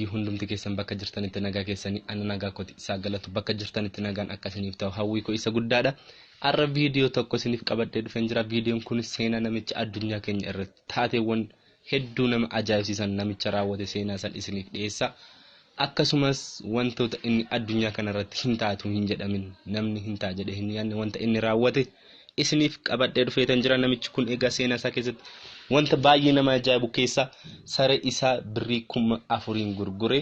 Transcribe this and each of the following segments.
Hundumti keessan bakka jirtanitti nagaa keessanii, ana nagaa kooti isaa galatu, bakka jirtanitti nagaan akka isiniif ta'u hawwii koo isa guddaadha. Har'a viidiyoo tokko isiniif qabadhee dhufeen jira. Viidiyoon kun seenaa namicha addunyaa keenya irratti taateewwan hedduu nama ajaa'ibsiisan namicha raawwate seenaa san isiniif dhiyeessa. Akkasumas wantoota inni addunyaa kanarratti hin taatu hin jedhamin, namni hin ta'a jedhee hin yaadne wanta inni raawwate isiniif qabadhee dhufeetan jira. Namichi kun egaa seenaa isaa keessatti wanta baay'ee nama ajaa'ibu keessaa saree isaa birrii 4,000n gurgure,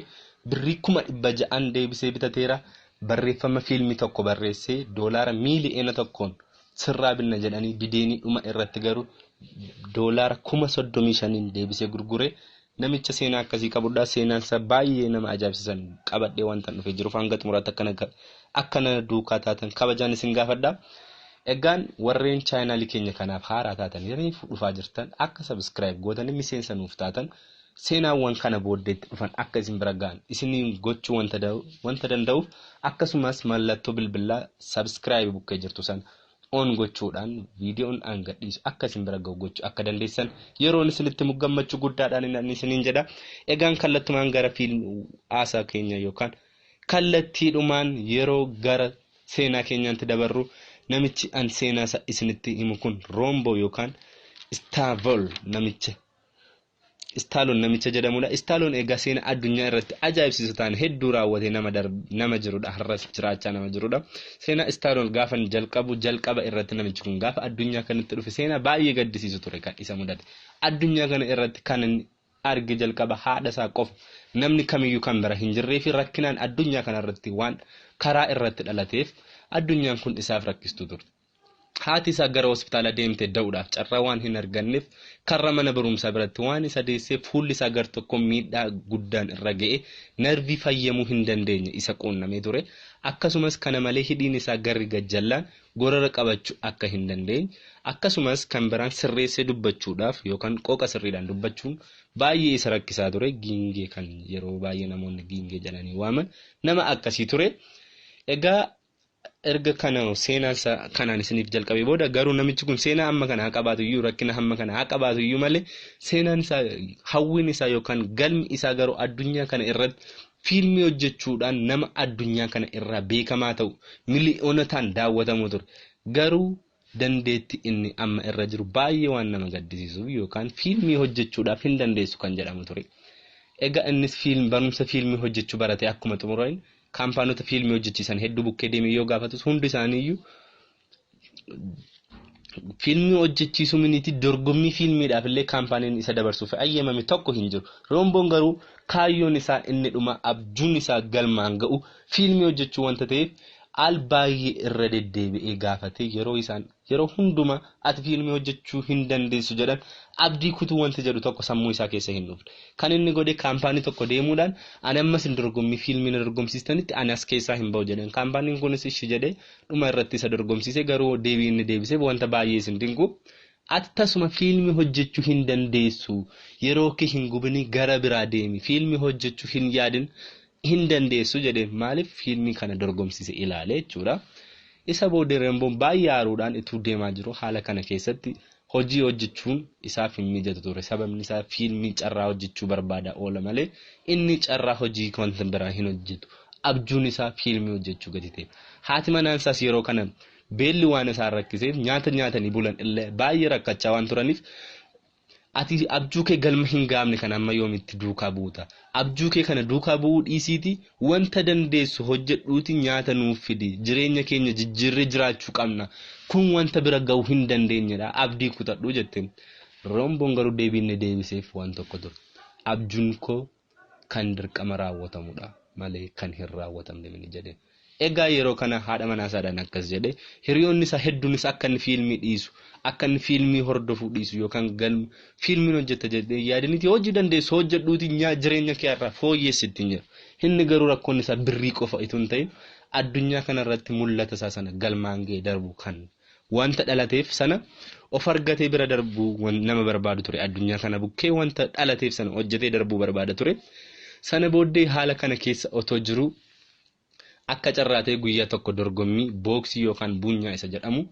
birrii 600,000n deebisee bitateera. Barreeffama fiilmii tokko barreessee doolaara miiliyoona 1n sirraa binna jedhanii dideenii, dhuma irratti garuu doolaara 35,000n deebisee gurgure. Namicha seenaa akkasii qabudha. Seenaan isaa baay'ee nama ajaa'ibsiisan qabadhee wanta dhufee jiruuf hanga xumuraatti akkana duukaa taatan kabajaan isin gaafadha. Egaan warreen chaanaalii keenya kanaaf haaraa taatan, reefu dhufaa jirtan, akka subscribe gootanii miseensa nuuf taatan, seenaawwan kana booddeetti dhufan akka isin bira ga'an isiniin gochuu wanta danda'uuf, akkasumas mallattoo bilbilaa subscribe bukkee jirtu sana on gochuudhaan viidiyoon an gadhiisu akka isin bira ga'u gochuu akka dandeessan yeroon isinitti gammachuu guddaadhaan isiniin jedha. Egaan kallattumaan gara fiilmii haasaa keenya yookaan kallattiidhumaan yeroo gara seenaa keenyaatti dabarru, namichi an seenaa isaa isinitti himu kun Roombo yookaan Istaavol namicha Istaaloon namicha jedhamudha. Istaaloon egaa seenaa addunyaa irratti ajaa'ibsiisu ta'an hedduu raawwatee nama jirudha. Har'as jiraachaa nama jirudha. Seenaa Istaaloon gaafa jalqabu, jalqaba irratti namichi kun gaafa addunyaa kanatti dhufe seenaa baay'ee gaddisiisu ture kan isa mudate. Addunyaa kana irratti kan inni arge jalqaba haadha isaa qofa, namni kamiyyuu kan bira hin jirree fi rakkinaan addunyaa kana irratti waan karaa irratti dhalateef addunyaan kun isaaf rakkistu turte. Haati isaa gara hospitaala deemtee da'uudhaaf carraa waan hin arganneef karra mana barumsaa biratti waan isa deesseef fuulli isaa gar tokko miidhaa guddaan irra ga'e, narvii fayyamuu hin dandeenye isa quunnamee ture. Akkasumas kana malee hidhiin isaa garri gajjallaan gorora qabachuu akka hin dandeenye, akkasumas kan biraan sirreessee dubbachuudhaaf yookaan qooqa sirriidhaan dubbachuun baay'ee isa rakkisaa ture. Giingee kan yeroo baay'ee namoonni giingee jedhanii waaman nama akkasii ture. Egaa erga kana seenaa isaa kanaan isiniif jalqabee booda garuu namichi kun seenaa amma kana haa qabaatu iyyuu, rakkina hamma kana haa qabaatu iyyuu malee, seenaan isaa, hawwiin isaa yookaan galmi isaa garuu addunyaa kana irratti fiilmii hojjechuudhaan nama addunyaa kana irraa beekamaa ta'u, miliyoonotaan daawwatamu ture. Garuu dandeetti inni amma irra jiru baay'ee waan nama gaddisiisuuf yookaan fiilmii hojjechuudhaaf hin dandeessu kan jedhamu ture. Egaa innis barumsa fiilmii hojjechuu barate akkuma xumureen kaampaanota fiilmii hojjechiisan hedduu bukkee deemee yoo gaafatus, hundi isaaniiyyuu fiilmii hojjechiisuu miniiti, dorgommii fiilmiidhaaf illee kaampaaniin isa dabarsuuf ayyamame tokko hin jiru. Roomboon garuu kaayyoon isaa inni dhuma, abjuun isaa galmaan ga'u fiilmii hojjechuu wanta ta'eef, al baay'ee irra deddeebi'ee gaafatee, yeroo isaan yeroo hundumaa ati fiilmii hojjechuu hin dandeessu jedhan, abdii kutuu wanti jedhu tokko sammuu isaa keessa hin dhufne. Kan inni godhe kaampaanii tokko deemuudhaan, ani ammas hin dorgommii fiilmii na dorgomsiistanitti ani as keessaa hin ba'u jedhan. Kaampaaniin kunis ishi jedhee dhuma irratti isa dorgomsiise. Garuu deebii inni deebiseef wanta baay'ee isin dinqu. Ati tasuma fiilmii hojjechuu hin dandeessu, yeroo kee hin gubinii gara biraa deemi, fiilmii hojjechuu hin yaadin, hin dandeessu jedheen. Maaliif fiilmii kana dorgomsiise ilaale jechuudha. Isa booddee Reemboon baay'ee aaruudhaan ituu deemaa jiru, haala kana keessatti hojii hojjechuun isaaf hin mijatu ture. Sababni isaa fiilmii carraa hojjechuu barbaada oola malee inni carraa hojii wanta biraa hin hojjetu. Abjuun isaa fiilmii hojjechuu gadi ta'e. Haati manaan isaas yeroo kana beelli waan isaan rakkiseef, nyaata nyaatanii bulan illee baay'ee rakkachaa waan turaniif, ati abjuu kee galma hin gaafne kana amma yoomitti duukaa buuta? Abjuu kee kana duukaa bu'uu dhiisiiti wanta dandeessu hojjedhuuti nyaata nuuf fidi. Jireenya keenya jijjiirree jiraachuu qabna. Kun wanta bira ga'uu hin dandeenyedha. Abdii kutadhu jetteen. Roomboon garuu deebii inni deebiseef waan tokko ture. Abjuun koo kan dirqama raawwatamudha malee kan hin raawwatamne mini jedheen. Egaa yeroo kana haadha manaa isaadhaan akkas jedhe, hiriyoonni isaa hedduunis akka inni fiilmii dhiisu, akka inni fiilmii hordofuu dhiisu yookaan galma fiilmiin hojjeta jedhee yaadaniiti, hojii dandeessu hojjedhuuti jireenya kee irraa fooyyessi ittiin jedhu. Inni garuu rakkoon isaa birrii qofa itoo hin ta'in addunyaa kanarratti mul'ata isaa sana galmaan ga'ee darbu, kan wanta dhalateef sana of argatee bira darbuu nama barbaadu ture. Addunyaa kana bukkee wanta dhalateef sana hojjetee darbuu barbaada ture. Sana booddee haala kana keessa otoo jiru, akka carraatee guyyaa tokko dorgommii booksii yookaan buunyaa isa jedhamu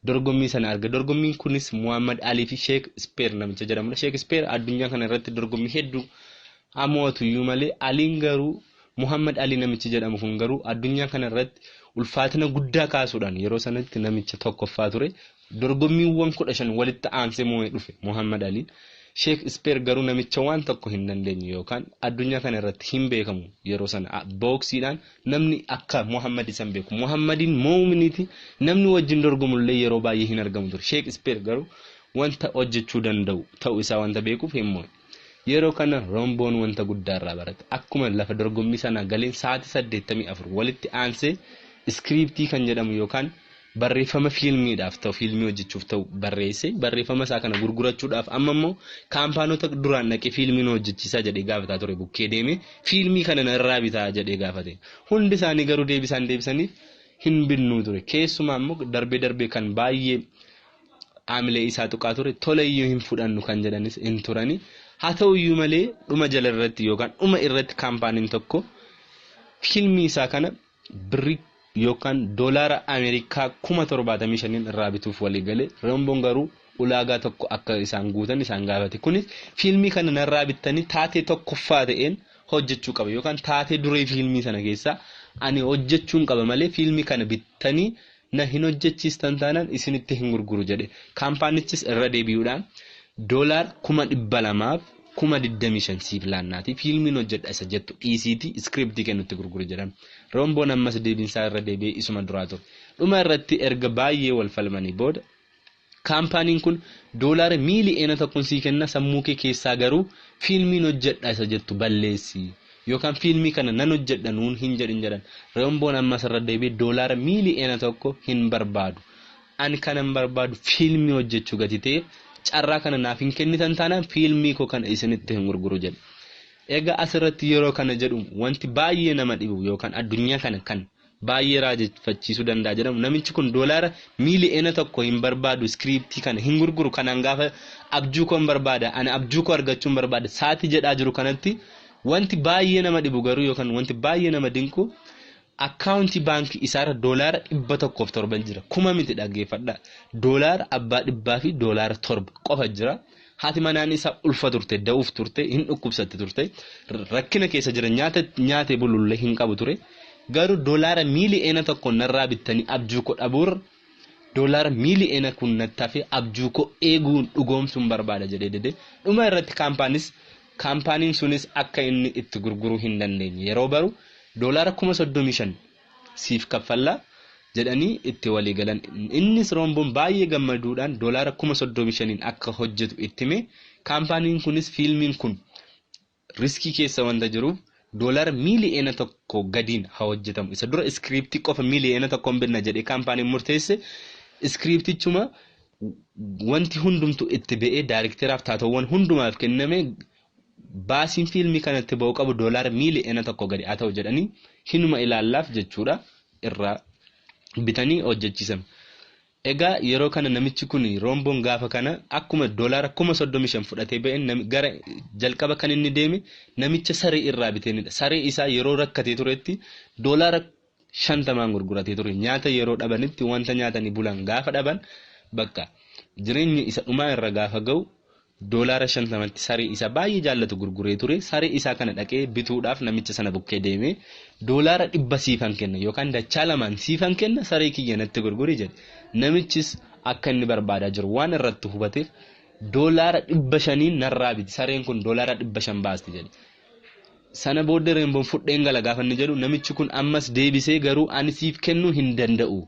dorgommii sana arga. Dorgommiin kunis Muhammad Alii fi Sheek Speer namicha jedhamudha. Sheek Speer addunyaa kana irratti dorgommii hedduu Haa mo'atu iyyuu malee Aliin garuu Muhammad Ali namichi jedhamu kun garuu addunyaa kana irratti ulfaatina guddaa kaasuudhaan yeroo sanatti namicha tokkoffaa ture. Dorgommiiwwan 15 walitti aansee mo'ee dhufe Muhammad Aliin. Sheekispeer garuu namicha waan tokko hin dandeenye yookaan addunyaa kana irratti hin beekamu yeroo sana booksiidhaan namni akka Muhammad isa hin beeku. Muhammadiin mo'umniiti namni wajjin dorgomullee yeroo baay'ee hin argamu ture. Sheekispeer garuu wanta hojjechuu danda'u ta'uu isaa wanta beekuuf hin mo'e. Yeroo kana Roomboon wanta guddaa irraa barate. Akkuma lafa dorgommii sana galeen sa'aatii 84 walitti aansee iskiriiptii kan jedhamu yookaan barreeffama fiilmiidhaaf ta'u fiilmii hojjechuuf ta'u barreesse barreeffama isaa kana gurgurachuudhaaf amma immoo kaampaanota duraan dhaqee fiilmii nu hojjechiisaa jedhee gaafataa ture bukkee deeme fiilmii kana narraa bitaa jedhee gaafate. Hundi isaanii garuu deebisaan deebisaniif hin binnuu ture. Keessumaa immoo darbee darbee kan baay'ee haamilee isaa tuqaa ture tola iyyuu hin fudhannu kan jedhanis hin turani. Haa ta'u iyyuu malee dhuma jala irratti yookaan dhuma irratti kaampaaniin tokko fiilmii isaa kana birrii yookaan doolaara Ameerikaa 75,000 irraa bituuf walii gale. Roomboon garuu ulaagaa tokko akka isaan guutan isaan gaafate. Kunis fiilmii kana narraa bittanii taatee tokkoffaa ta'een hojjechuu qaba yookaan taatee duree fiilmii sana keessaa ani hojjechuun qaba malee fiilmii kana bittanii na hin hojjechiistan taanaan isinitti hin gurguru jedhe. Kaampaanichis irra deebi'uudhaan doolaar 225,000 siif laannaati fiilmiin hojjedha isa jettu dhiisiitii iskiriptii kennutti gurguru jedhan. Roomboon ammas deebiinsaa irra deebi'ee isuma duraa ture. Dhuma irratti erga baay'ee wal falmanii booda kaampaaniin kun doolaara 1 miiliyoona sii kenna sammuu kee keessaa garuu fiilmiin hojjedha isa jettu balleessi yookaan fiilmii kana nan hojjedha nuun hin jedhin jedhan. Roomboon ammas irra deebi'ee doolaara 1 miiliyoona hin barbaadu. Ani kanan barbaadu fiilmii hojjechuu gati ta'eef carraa kana naaf hin kennitan taanaan fiilmii koo kana isinitti hin gurguru jedhe. Egaa asirratti yeroo kana jedhu wanti baay'ee nama dhibu yookaan addunyaa kana kan baay'ee raajeffachiisuu danda'a jedhamu namichi kun doolaara 1 miiliyoona hin barbaadu iskiriiptii kana hin gurguru kanaan gaafa abjuu koo hin barbaada ani abjuu koo argachuu hin barbaada sa'aatii jedhaa jiru kanatti wanti baay'ee nama dhibu garuu yookaan wanti baay'ee nama dinqu akkaawuntii baankii isaarra doolaara 107 jira. Kuma miti dhaggeeffadha. Doolaara abbaa dhibbaa fi doolaara torba qofa jira. Haati manaan isaa ulfa turte, da'uuf turte, hin dhukkubsatte turte, rakkina keessa jira, nyaata nyaatee bulullee hin qabu ture. Garuu doolaara 1 miiliyoona narraa bittanii abjuu koo dhabuurra doolaara miiliyoona kun natti hafee abjuu koo eeguun dhugoomsuun barbaada jedhee dide. Dhuma irratti kaampaaniin sunis akka inni itti gurguruu hin dandeenye yeroo baru doolaara 35,000 siif kaffallaa jedhanii itti walii galan. Innis Roomboon baay'ee gammaduudhaan doolaara 35,000 akka hojjetu itti hime. Kaampaaniin kunis fiilmiin kun riskii keessa wanta jiruuf doolaara 1 miiliyoona gadiin haa hojjetamu. Isa dura iskiriiptii qofa 1 miiliyoona binna jedhee kaampaaniin murteesse iskiriiptichuma wanti hundumtu itti ba'ee daayrekteraaf taatawwan hundumaaf kenname baasiin fiilmii kanatti ba'uu qabu doolaara 1 miiliyoona gadi haa ta'u jedhanii hinuma ilaallaaf jechuudha irraa bitanii hojjechiisan. Egaa yeroo kana namichi kun Roomboon gaafa kana akkuma doolaara 35,000 fudhatee ba'een gara jalqaba kan inni deeme namicha saree irraa biteenidha. Saree isaa yeroo rakkatee turetti doolaara 50n gurguratee ture. Nyaata yeroo dhabanitti wanta nyaatanii bulan gaafa dhaban bakka jireenya isa dhumaa irra gaafa ga'u doolaara 50tti saree isaa baay'ee jaallatu gurguree ture. Saree isaa kana dhaqee bituudhaaf namicha sana bukkee deemee doolaara 100 siifan kenna yookaan dachaa lamaan siifan kenna saree kiyya natti gurguri jedhe. Namichis akka inni barbaadaa jiru waan irratti hubateef doolaara 500n narraa biti sareen kun doolaara 500 baasti jedhe. Sana booddee Reemboon fudheen gala gaafa inni jedhu namichi kun ammas deebisee garuu ani siif kennuu hin danda'u.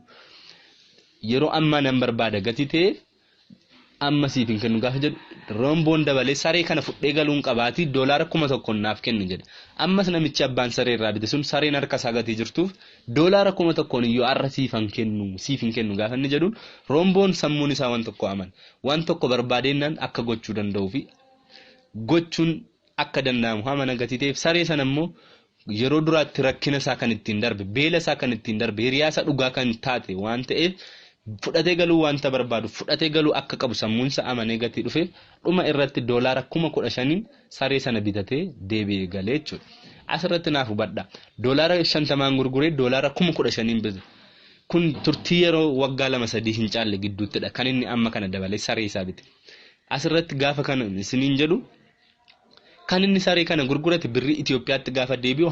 Yeroo ammaa nan barbaada gatii ta'eef amma siif hin kennu gaafa jedhu Roomboon dabalee saree kana fudhee galuun qabaatii doolaara 1000 naaf kennu jedhe. Ammas namichi abbaan saree irraa bite sun sareen harka isaa gatii jirtuuf doolaara 1000 iyyuu har'a siif hin kennu gaafa inni jedhuun Roomboon sammuun isaa waan tokko amana. Waan tokko barbaadeennan akka gochuu danda'uu fi gochuun akka danda'amu amana gatii ta'eef saree sana immoo yeroo duraatti rakkina isaa kan ittiin darbe beela isaa kan ittiin darbe hiriyaa isaa dhugaa kan taate waan ta'eef fudhatee galuu wanta barbaadu fudhatee galuu akka qabu sammuunsa amanee gatii dhufe dhuma irratti doolaara 15,000 saree sana bitatee deebi'ee galee jechuudha. Asirratti naaf hubadha. Doolaara 50n gurguree doolaara 15,000 bite. Kun turtii yeroo waggaa lama sadii hin caalle gidduuttidha kan inni amma kana dabalee saree isaa bite. Asirratti gaafa kana isiniin jedhu Kan inni saree kana gurgurate birrii Itoophiyaatti gaafa deebi'u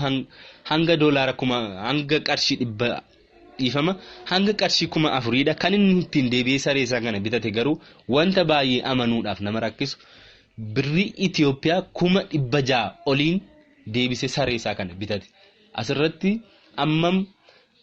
hanga doolaara kuma hanga qarshii dhibba dhiifama hanga qarshii 4000dha. Kan inni ittiin deebi'ee saree isaa kana bitate garuu wanta baay'ee amanuudhaaf nama rakkisu birrii Itoophiyaa 600,000 oliin deebisee saree isaa kana bitate. Asirratti ammam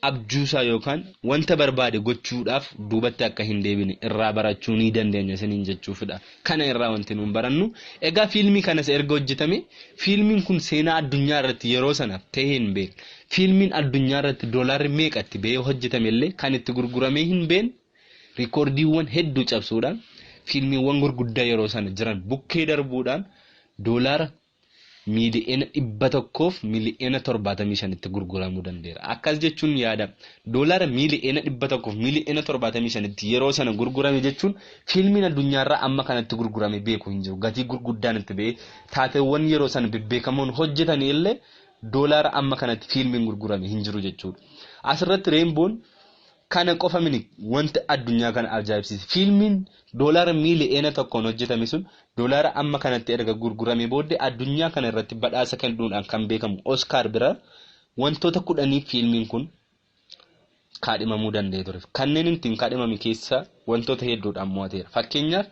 abjuusaa yookaan wanta barbaade gochuudhaaf duubatti akka hin deebine irraa barachuu ni dandeenya isiniin jechuufidha. Kana irraa wanti nuun barannu. Egaa fiilmii kanas erga hojjetame fiilmiin kun seenaa addunyaa irratti yeroo sanaaf ta'ee hin beekne. Fiilmiin addunyaa irratti doolaarri meeqatti ba'ee hojjetame illee kan itti gurguramee hin beekne riikoordiiwwan hedduu cabsuudhaan fiilmiiwwan gurguddaa yeroo sana jiran bukkee darbuudhaan doolaara 175,000,000 gurguramuu danda'eera. Akkas jechuun yaada doolaara 175,000,000 yeroo sana gurgurame jechuun fiilmiin addunyaarraa amma kanatti gurgurame beeku hin jiru. Gatii gurguddaan itti ba'ee taateewwan yeroo sana bebbeekamoon hojjetan illee doolaara amma kanatti fiilmiin gurgurame hin jiru jechuudha. Asirratti Reemboon kana qofa mini wanta addunyaa kana ajaa'ibsiise. Fiilmiin doolaara 1 miiliyoona hojjetame sun doolaara amma kanatti erga gurgurame booddee addunyaa kana irratti badhaasa kennuudhaan kan beekamu Oskaar bira wantoota 10 fiilmiin kun kaadhimamuu danda'ee ture. Kanneen ittiin kaadhimame keessa wantoota hedduudhaan mo'ateera. Fakkeenyaaf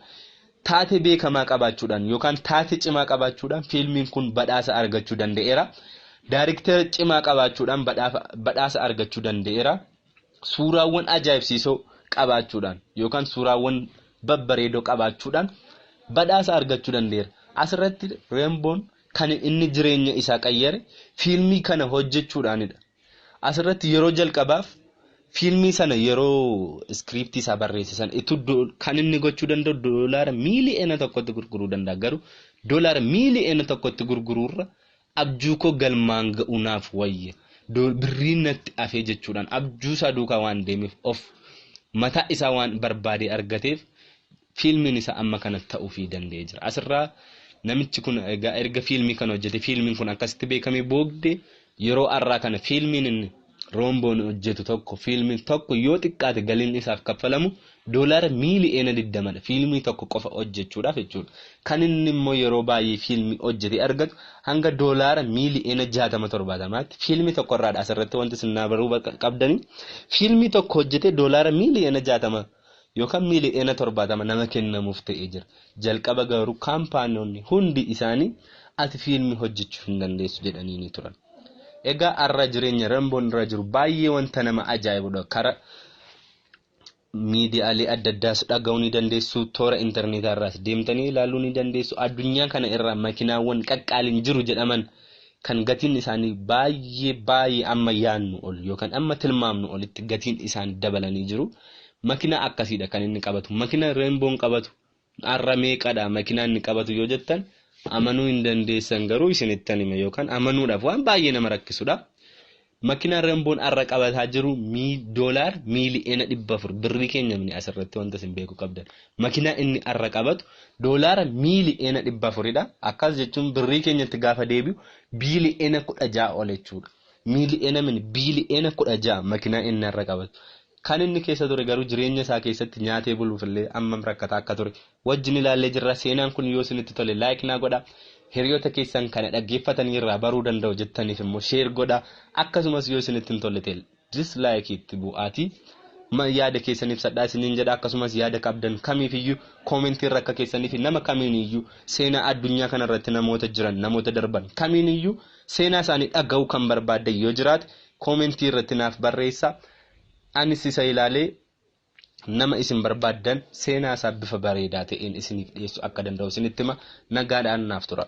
taatee beekamaa qabaachuudhaan yookaan taatee cimaa qabaachuudhaan fiilmiin kun badhaasa argachuu danda'eera. Daariktera cimaa qabaachuudhaan badhaasa argachuu danda'eera. Suuraawwan ajaa'ibsiisoo qabaachuudhaan yookaan suuraawwan babbareedoo qabaachuudhaan badhaasa argachuu danda'eera. Asirratti Reemboon kan inni jireenya isaa qayyare fiilmii kana hojjechuudhaanidha. Asirratti yeroo jalqabaaf fiilmii sana yeroo iskiriiptii isaa barreesse sana kan inni gochuu danda'u doolaara 1 miiliyoona gurguruu danda'a. Garuu doolaara 1 miiliyoona gurguruurra abjuu koo galmaan ga'u naaf wayya. Birriin natti hafee jechuudhaan abjuu isaa duukaa waan deemeef of mataa isaa waan barbaade argateef fiilmiin isaa amma kana ta'uufii danda'ee jira. Asirraa namichi kun egaa erga fiilmii kana hojjete fiilmiin kun akkasitti beekamee booddee yeroo har'aa kana fiilmiin inni Roomboon hojjetu tokko fiilmiin tokko yoo xiqqaate galiin isaaf kaffalamu doolaara 20 miiliyoona fiilmii tokko qofa hojjechuudhaaf jechuudha. Kan inni immoo yeroo baay'ee fiilmii hojjete argatu hanga doolaara 60-70 miiliyoonatti fiilmii tokko irraadha. Asirratti wanti isin naa baruu qabdanii fiilmii tokko hojjete doolaara 60 miiliyoona yookaan 70 miiliyoona nama kennamuuf ta'ee jira. Jalqaba garuu kaampaanoonni hundi isaanii ati fiilmii hojjechuu hin dandeessu jedhanii ni turan. Egaa har'a jireenya Reemboon irra jiru baay'ee wanta nama ajaa'ibudha. Karaa miidiyaalee adda addaas dhaga'uu ni dandeessu. Toora intarneetaa irraas deemtanii ilaaluu ni dandeessu. Addunyaa kana irra makiinaawwan qaqqaaliin jiru jedhaman kan gatiin isaanii baay'ee baay'ee amma yaadnu ol yookaan amma tilmaamnu olitti gatiin isaanii dabalanii jiru. Makiinaa akkasiidha kan inni qabatu. Makiinaa Reemboon qabatu har'a meeqadha makiinaa inni qabatu yoo jettan amanuu hin dandeessan garuu isinittan hima yookaan amanuudhaaf waan baay'ee nama rakkisudha. Makiinaan Reemboon har'a qabataa jiru doolaar 400 miiliyoona birrii keenya mini asirratti wanta isin beekuu qabdan. Makiinaa inni har'a qabatu doolaara 400 miiliyoona. Akkas jechuun birrii keenyatti gaafa deebi'u 16 biiliyoona ol jechuudha. Miiliyoona mini 16 biiliyoona makiinaa inni har'a qabatu. Kan inni keessa ture garuu jireenya isaa keessatti nyaatee buluuf illee ammam rakkataa akka ture wajjin ilaallee jirra. Seenaan kun yoo isinitti tole like naa godha. Hiriyoota keessan kana dhaggeeffatanii irraa baruu danda'u jettaniif immoo share godha. Akkasumas yoo isinitti hin tolle ta'e dislike itti bu'aati. Yaada keessan ibsadhaa isiniin jedha. Akkasumas yaada qabdan kamiifiyyuu koomentii irra akka keessanii fi nama kamiiniyyuu seenaa addunyaa kanarratti namoota jiran namoota darban kamiiniyyuu seenaa isaanii dhaga'uu kan barbaaddan yoo jiraate koomentii irratti naaf barreessaa. Anis isa ilaalee nama isin barbaaddan seenaa isaa bifa bareedaa ta'een isiniif dhiyeessuu akka danda'u isinitti hima. Nagaadhaan naaf tura.